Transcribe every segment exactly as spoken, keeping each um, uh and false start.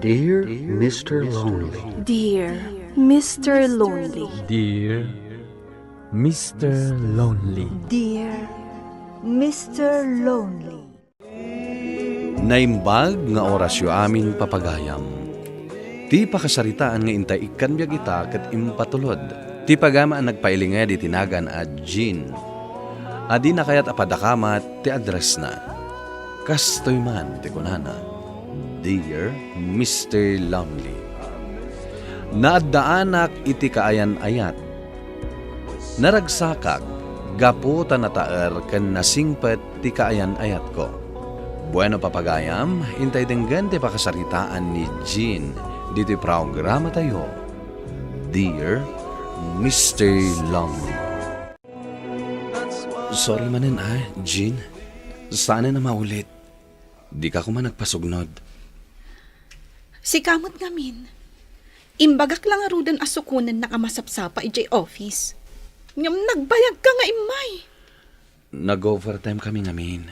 Dear Mister Lonely. Dear Mister Lonely. Dear Mister Lonely. Dear Mister Lonely. Naimbag nga orasyo amin, papagayam. Ti pakasaritaan nga intay ikkan biag ita ket impatulod ti pagayam a nagpailinged iti nagan a Jean. Adina kayat a padakamat ti addressna. Kastoy man ti kunana, "Dear Mister Lonely, naaddaanak iti kaayan-ayat. Naragsakak gapu ta nataer ken nasingpet ti kaayan-ayatko." Bueno, papagayam, intay denggen ti pakasaritaan ni Jean ditoy programatayo, Dear Mister Lonely. Sorry manen, ah, Jean. Saanen a maulit. Dika koma nagpasugnod. Sika met ngamin. Imbagak la ngaruden a sukonennak a masapsapa idiay office. Ngem nagbayagka nga immay. Nag-overtime kami ngamin.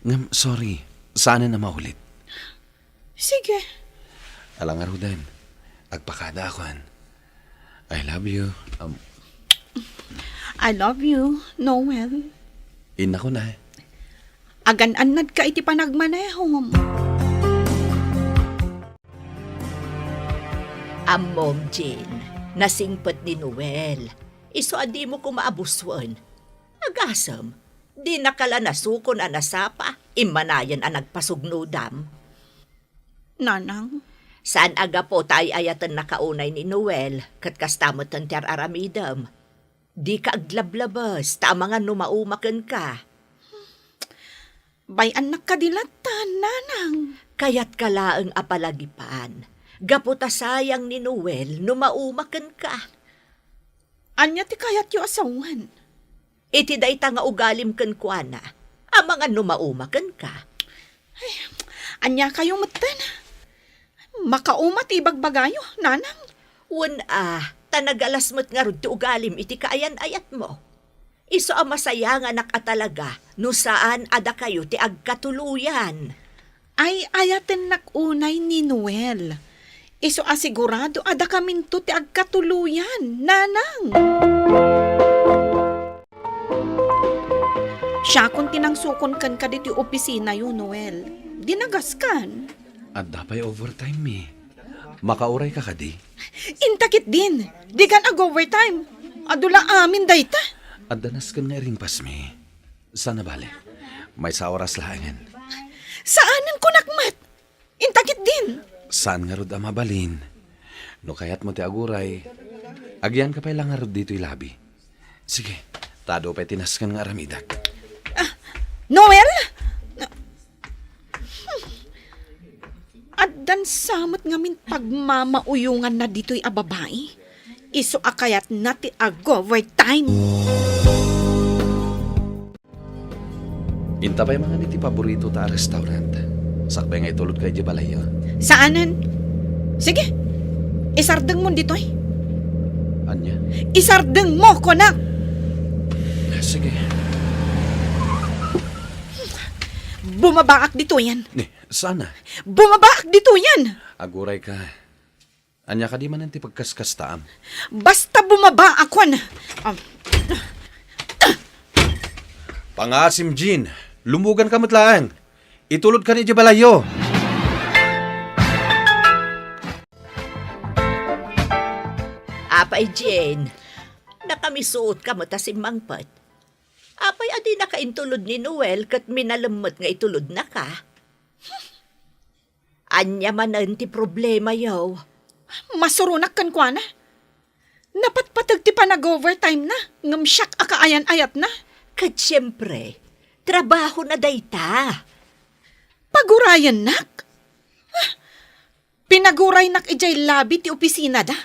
Ngem, sorry. Saanen a maulit. Sige. Ala ngaruden. Agpakadaakon. I love you. Um, I love you, Noel. Innakon, ah. Agan-annadka iti panagmanehom. Ammom, Jean, nasingpet ni Noel. Isu a dimo koma abusuen. Agasem, dinaka la nasukon a nasapa, immanayen a nagpasugnodam. Nanang? Saan a gapu ta ay-ayatennaka unay ni Noel, ket kasta met ti ar-aramidem. Dika aglablabes, ta amangan no mauma kenka. Bay-annak kadi latta, Nanang. Kayatka laeng a palagipan. Gapu ta sayang ni Noel no mauma kenka. Ania ti kayatyo a sawen? Iti dayta nga ugalim kenkuana, amangan no mauma kenka. Ay, ania kayo metten? Makauma ti ibagbagayo, Nanang? Wen a, ta nagalas met ngarud ti ugalim iti kaayan-ayatmo. Isu a masayanganak a talaga no saan a dakayo ti agkatuloyan. Ay-ayatennak unay ni Noel. Isu a sigurado a dakaminto ti agkatuloyan, Nanang. Siakon ti nangsukon kenka ditoy opisinayo, Noel. Dinagaskan. Adda pay overtime mi. Makaurayka kadi? Inta ketdin. Dikan ag-overtime. Adu la amin dayta. Adda nasken nga iringpasmi. Saan a bale. Maysa a oras laengen. Saanen kunak met. Inta ketdin. Saan ngarud a mabalin. No kayatmo ti aguray, agyanka pay la ngarud ditoy labi. Sige, ta adu pay ti nasken nga aramidek. Ah, Noel? Addan sa met ngamin pagmamauyonganna ditoy a babai. Isu a kayatna ti ag-overtime. Inta pay mangan iti paboritota a restaurant. Sakbay nga itulodka idiay balayyo. Saanen? Sige. Isardengmo ditoy. Ania? Isardengmo, kunak! Sige. Bumabaak ditoyen. Ni, saan a? Bumabaak ditoyen! Agurayka. Ania kadi manen ti pagkaskastaam? Basta bumabaakon. Ah. Pangaasim, Jean. Lumuganka met laeng. Itulodkan idiay balayyo. Apay, Jean, nakamisuotka met a simmangpet. Apay a dinaka intulod ni Noel ket minalem met nga itulodnaka? Ania manen ti problemayo? Masuronak kenkuana. Napatpateg ti panag-overtime na, ngem siak a kaayan-ayatna. Ket siempre, trabahona dayta. Pagurayennak? Ah, pinaguraynak idiay labi ti opisinada.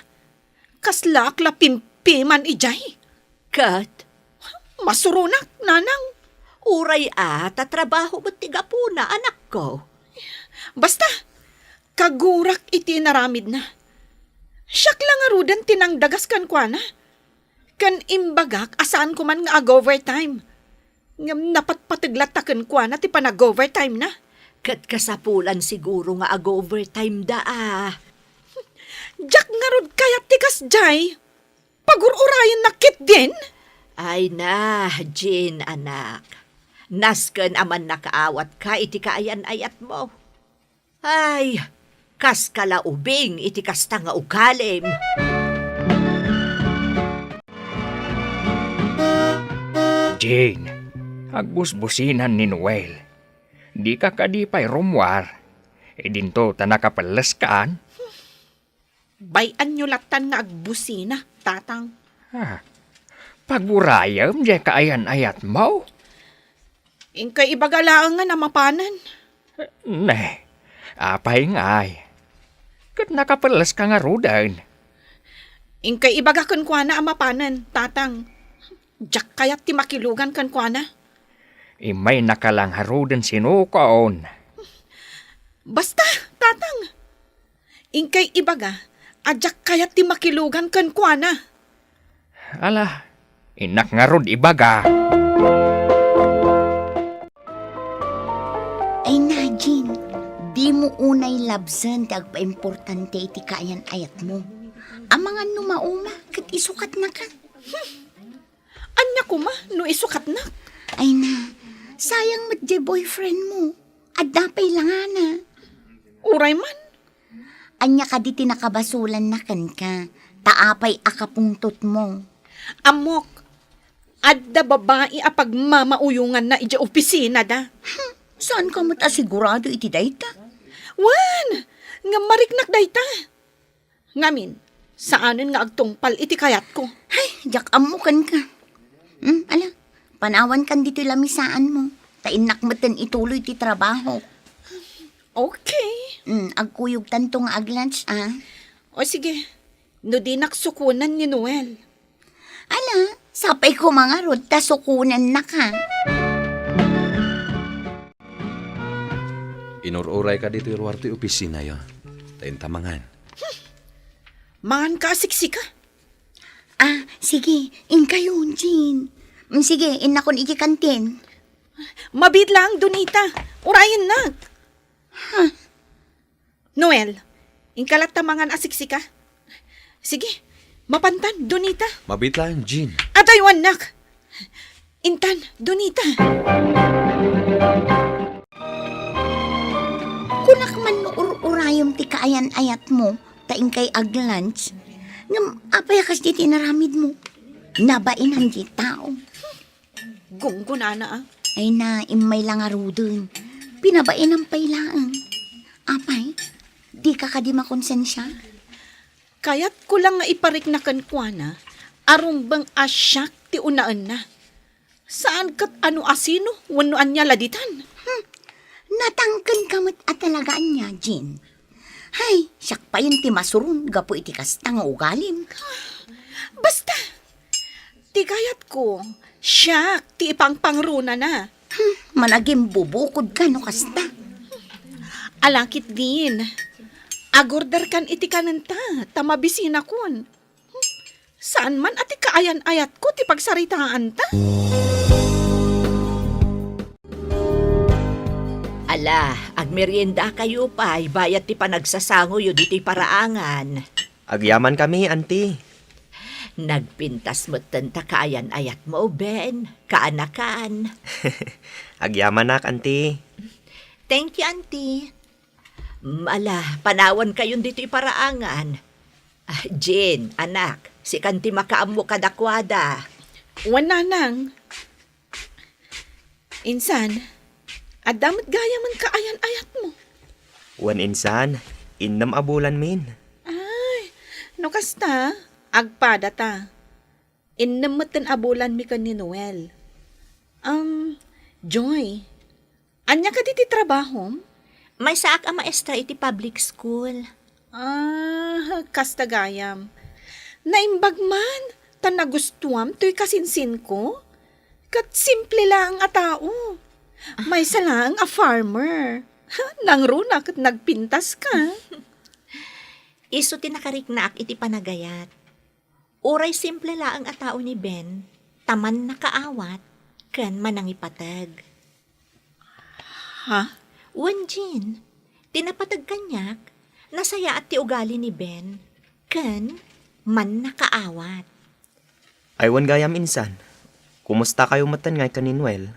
Kaslaak la pimpiman idiay. Ket? Masuronak, Nanang. Uray a, ta trabaho met ti gapuna, anakko. Basta, kagurak iti inaramidna. Siak la ngaruden ti nangdagas kenkuana. Ken imbagak a saanko man nga ag-overtime. Ngem napatpateg latta kenkuana ti panag-overtime na. Ket kasapulan siguro nga ag-overtime da, a. Diak ngarud kayat ti kasdiay. Pagur-urayennak ketdin? Ay na, Jean, anak. Nasken a mannakaawatka iti kaayan-ayatmo. Ay, kaska la ubing iti kasta nga ugalim. Jean, agbusbusinan ni Noel. Dika kadi pay rummuar. Idinto ta nakapelleskan? Bay-anyo lattan nga agbusina, Tatang. Ah, pagurayem diay kaayan-ayatmo? Inkay ibaga laengen a mapanen. Ne, apay ngay? Ket nakapelleska ngaruden. Inkay ibaga kenkuana a mapanen, Tatang. Diak kayat ti makilugan kenkuana. Immaynaka la ngaruden sinukon. Basta, Tatang. Inkay ibaga a diak kayat ti makilugan kenkuana. Ala, innak ngarud ibaga. Ay na, Jean, dimo unay labsen ti agpaimportante iti kaayan-ayatmo. Amangan no mauma ket isukatnaka. Ania koma no isukatnak? Ay na, sayang met diay boyfriendmo. Adda pay langana. Uray man. Ania kadi ti nakabasolanna kenka? Ta apay a kapungtotmo? Ammok, adda babai a pagmamauyonganna idiay opisinada. Hmm, saanka met a sigurado iti dayta? Wen, ngem mariknak dayta. Ngamin, saanen nga agtungpal iti kayatko. Ay, diak ammo kenka. Hmm, ala, panawankan ditoy lamisaanmo. Ta innak metten ituloy ti trabaho. Okay. Hmm, agkuyogtanto nga ag-lunch, a. O sige, no dinak sukonen ni Noel. Ala, sapay koma ngarud ta sukonennaka. Inur-urayka ditoy ruar ti opisinayo. Ta inta mangan. Manganka a siksika? Ah, sige, inkayon, Jean. Mm, sige, innakon iti kantin. Mabiit laeng, Donita. Urayennak. Huh. Noel, inka latta mangan a siksika? Sige, mapantan, Donita. Mabiit laeng, Jean. Adaywannak. Intan, Donita. Kunak man no ur-urayem ti kaayan-ayatmo, ta inkay ag-lunch. Ngem apay a kasdi ti inaramidmo? Nabainam ti tao. Gunggonana, a. Ay na, immay la ngaruden. Pinabainam pay laeng. Apay, dika kadi makonsensia? Kayatko lang nga iparikna kenkuana a rumbeng a siak ti unaenna. Saan ket a no asino wenno ania la ditan. Hmm. Natangkenka met a talaga ania, Jean? Hay, siak payen ti masuron gapu iti kasta nga ugalim. Basta, ti kayatko, siak ti ipangpangronana. Hmm, managimbubukodka no kasta. Ala ketdin, agorderkan iti kanenta ta mabisinakon. Saan man a ti kaayan-ayatko ti pagsaritaanta? Ala, agmeriendakayo pay bayat ti panagsasangoyo ditoy paraangan. Agyamankami, Auntie. Nagpintas metten ta kaayan-ayatmo, Ben, kaanakan. Agyamanak, Auntie. Thank you, Auntie. Mm, ala, panawankayon ditoy paraangan. Ah, Jean, anak, sikan ti makaammo kadakuada. Wen, nanang. Insan, adda met gayamen kaayan-ayatmo? Wen, insan, innem a bulanmin. Ay, no kasta, agpadata. Innem metten a bulanmi ken ni Noel. Um, Joy, ania kadi ti trabahom? Maysaak a maestra iti public school. Ah, kasta gayam. Naimbag man, ta nagustuam toy kasinsinko. Ket simple laeng a tao. Maysa laeng a farmer. Nangruna ket nagpintaska. Isu ti nakariknaak iti panagayat. Uray simple laeng a tao ni Ben, ta mannakaawat ken manangipateg. Ha? Wen, Jean, ti napateg kaniak, nasayaat ti ugali ni Ben, ken mannakaawat. Ay, wen gayam insan, kumusta kayo metten ngay ken ni Noel?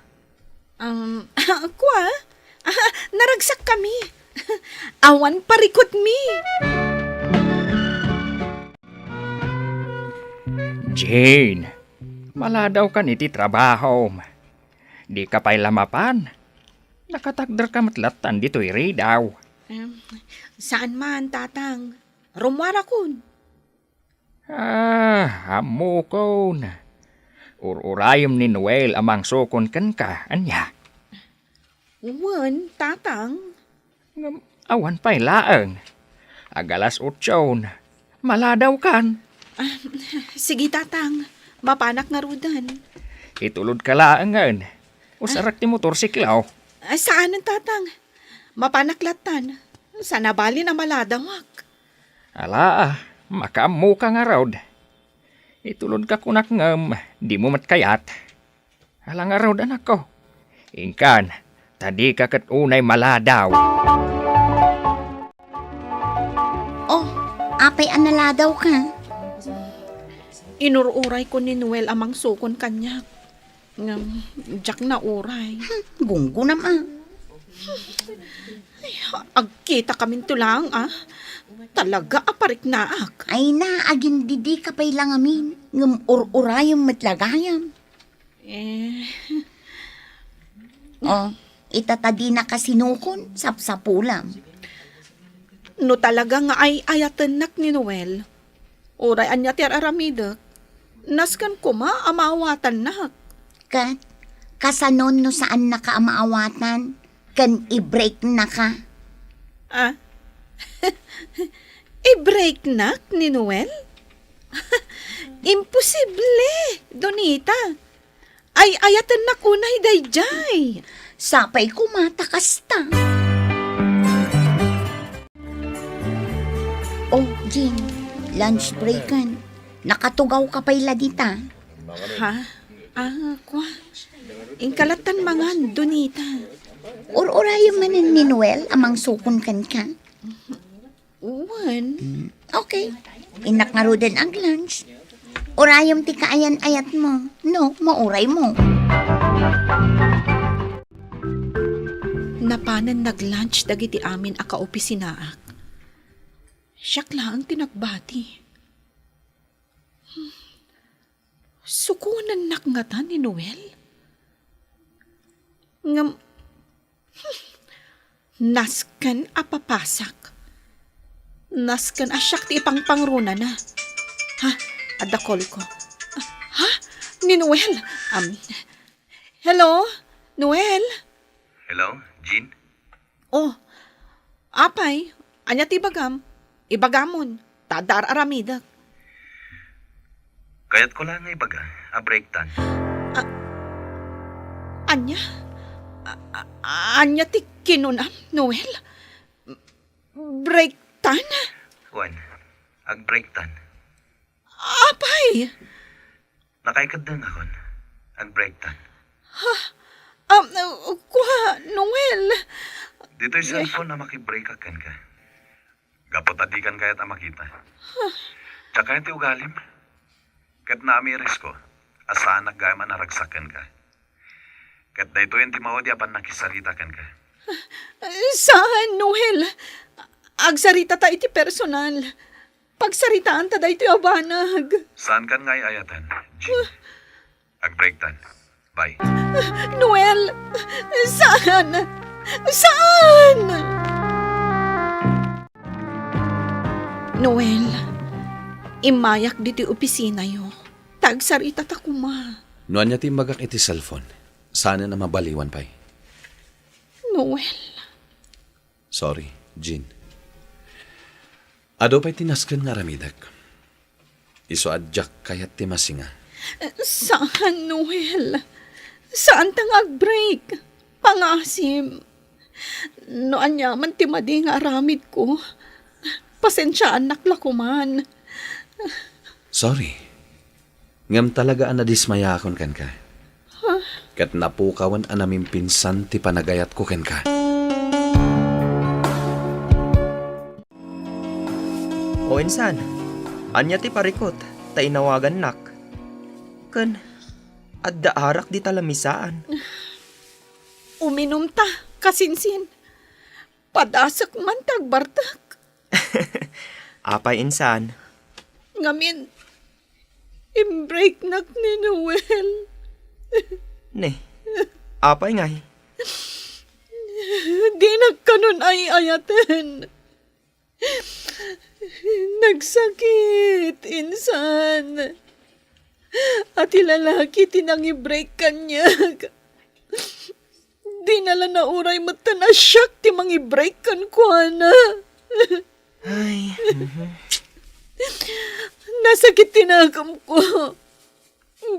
Um, kua? Ah, naragsak kami. Awan parikutmi. Jean, maladaw kan iti trabahom. Di ka pay la mapan. Nakatakder ka met lattan ditoy ridaw. Em, saan man, Tatang. Rummuarakon. Ah, ammokon. Ur-urayem ni Noel a mangsukon kenka, ania? Wen, Tatang. Ngem awan pay laeng. Ag-alas otson. Maladaw kan. Ah, sige, Tatang. Mapanak ngaruden. Itulod ka laengen. Usarek ti motorsiklo. Ah, saanen, Tatang. Mapanak lattan. Saan a balin a maladawak. Ala, makaammoka ngarud. Itulod ka kunak ngem, dimo met kayat. Ala ngarud, anakko. Inkan, ta dika ket unay maladaw. Oh, apay a naladawka? Inur-urayko ni Noel a mangsukon kaniak. Ngem, diak nauray. Hmm, gunggonam a. Ay, agkitakaminto laeng a. Talaga a pariknaak. Ay na, agindidika pay la ngamin. Ngem ur-urayem met la gayam. Eh. Oh, ita ta dinaka sinukon, sapsapulam. No talaga nga ay-ayatennak ni Noel, uray ania ti ar-aramidek, nasken koma a maawatannak. Ket, kasanon no saannaka a maawatan, ken i-breaknaka? Ah? I-breaknak ni Noel? Imposible, Donita. Ay-ayatennak unay daydiay. Sapay koma ta kasta. Oh, Jean, lunch breaken. Nakatugaw ka pay la dita. Ha? Ah, kua. Inka lattan mangan, Donita. Ur-urayem manen ni Noel a mangsukon kenka. Wen. Mm, okay. Innak ngaruden ag-lunch. Urayem ti kaayan-ayatmo. No, mauraymo. Napanen nag-lunch dagiti amin a kaopisinaak. Siak laeng ti nagbati. Sukonennak ngata ni Noel? Ngem, nasken a papasak. Nasken a siak ti ipangpangrunana. Ha? Adda call ko. Ha? Ni Noel? Um, hello? Noel? Hello, Jean? Oh, apay, ania ti ibagam? Ibagamon, ta adda ar-aramidek. Kayatko la nga ibaga a breaktan. A-, ania? A-, a-, ania ti kinunam, Noel? Breaktan? Wen, ag-breaktan. Apay? Nakaikeddengakon. Ag-breaktan. Ha? Um, kua, Noel? Ditoy cellphone a makibreakak kenka. Gapu ta dikan kayat a makita. Diak kayat ti ugalim. Ket naamirisko a saanak gayam a naragsak kenka. Ket daytoyen ti maudi a pannakisarita kenka. Saan, Noel. Agsaritata iti personal. Pagsaritaanta daytoy a banag. Saankan nga ay-ayaten, Jean. Ag-breaktan. Bye. Noel! Saan? Saan? Noel, immayak ditoy opisinayo. Ta agsaritata koma. No ania ti imbagak iti cellphone, saanen a mabaliwan pay. Noel. Sorry, Jean. Adu pay ti nasken nga aramidek. Isu a diak kayat ti masinga. Saan, Noel. Saanta nga ag-break. Pangasim. No aniaman ti madi nga aramidko, pasensiaannak la koman. Sorry. Ngem talaga a nadismayaakon kenka. Ket napukawen a namimpinsan ti panagayatko kenka. O insan, ania ti parikut ta inawagannak? Ken adda arak dita lamisaan. Uminumta, kasinsin. Padasek man ti agbartek. Apay insan? Ngamin, imbreaknak ni Noel. Ne, apay ngay? Dinak kanon ay-ayaten. Nagsakit, insan. A ti lalaki ti nangibreak kaniak. Dina la nauray met ta siak ti mangibreak kenkuana. Ay, mhm. Nasakit ti nakemko.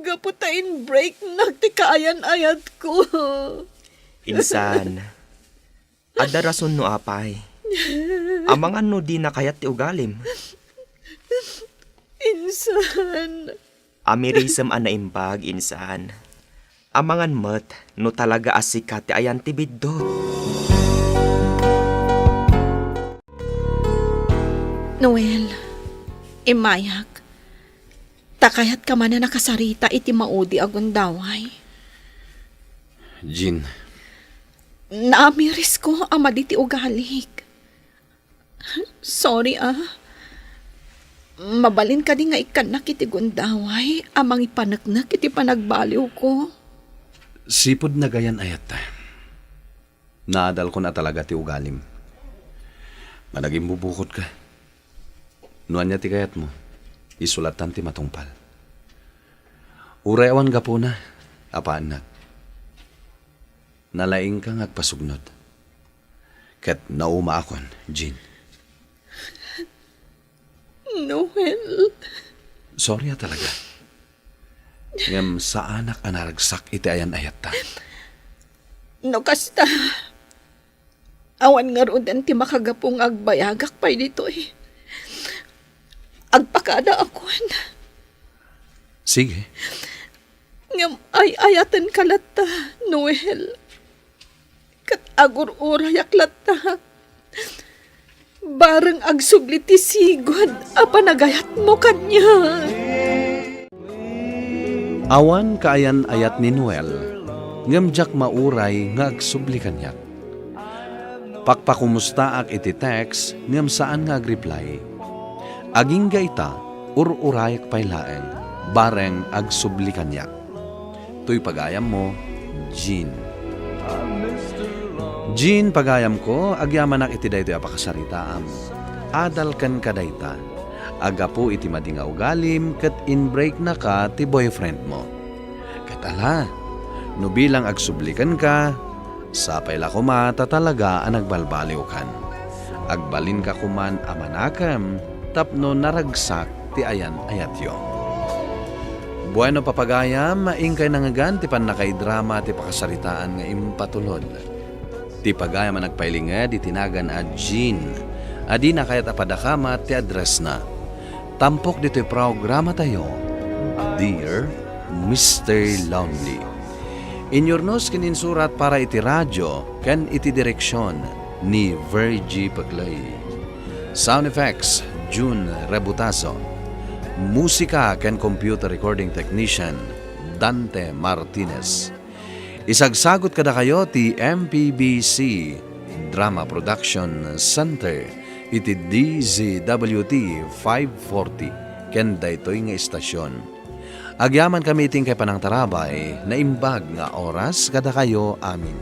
Gapu ta imbreaknak ti kaayan-ayatko. Insan, adda rason no apay. Amangan no dina kayat ti ugalim. Insan. Amirisem a naimbag, insan. Amangan met no talaga a sika ti ayan ti biddut. Noel, immayak. Ta kayatka man a nakasarita iti maudi a gundaway. Jean. Naamirisko a madi ti ugalik. Sorry, ah. Mabalin kadi nga ikkannak iti gundaway a mangipaneknek iti panagbaliwko? Sipud nagayan-ayatta. Naadalkon a talaga ti ugalim. Managimbubukodka. No ania ti kayatmo, isulattan ti matungpal. Uray awan gapuna, apaannak. Nalaingka nga agpasugnod. Ket naumaakon, Jean. Noel. Sorry a talaga. Ngem saanak a naragsak iti ayan-ayatta. No kasta, awan ngaruden ti makagapu nga agbayagak pay ditoy. Agpakadaakon. Sige. Ngem ay-ayatenka latta, Noel. Ket agur-urayak latta. Bareng agsubli ti sigud a panagayatmo kaniak. Awan kaayan-ayat ni Noel, ngem diak mauray nga agsubli kaniak. Pakpakumustaak iti text, ngem saan nga agreply. Agingga ita, ur-urayak pay laeng, bareng agsubli kaniak. Toy pagayammo, Jean. Jean, pagayamko, agyamanak iti daytoy a pakasaritaam. Adal kenka dayta. Aggapu iti madi nga ugalim ket inbreaknaka ti boyfriendmo. Ket ala, no bilang agsubli kenka, sapay la koma ta talaga a nagbalbaliwkan. Agbalinka koman a manakem tapno naragsak ti ayan-ayatyo. Bueno, papagayam, inkay nangngegan ti pannakaidrama ti pakasaritaan nga impatulod. Ti pagayam a nagpailinged iti nagan a Jean, a dina kayat a padakamat ti addressna. Tampok ditoy programatayo, Dear Mister Lonely. Inyurnos ken insurat para iti radio ken iti direksion ni Virgie Peclay. Sound effects, June Rebutaso. Musika ken computer recording technician, Dante Martinez. Isagsagut kadakayo ti M P B C Drama Production Center iti D Z W T five forty ken daytoy nga istasion. Agyamankami iti inkay panangtarabay, naimbag nga oras kadakayo amin.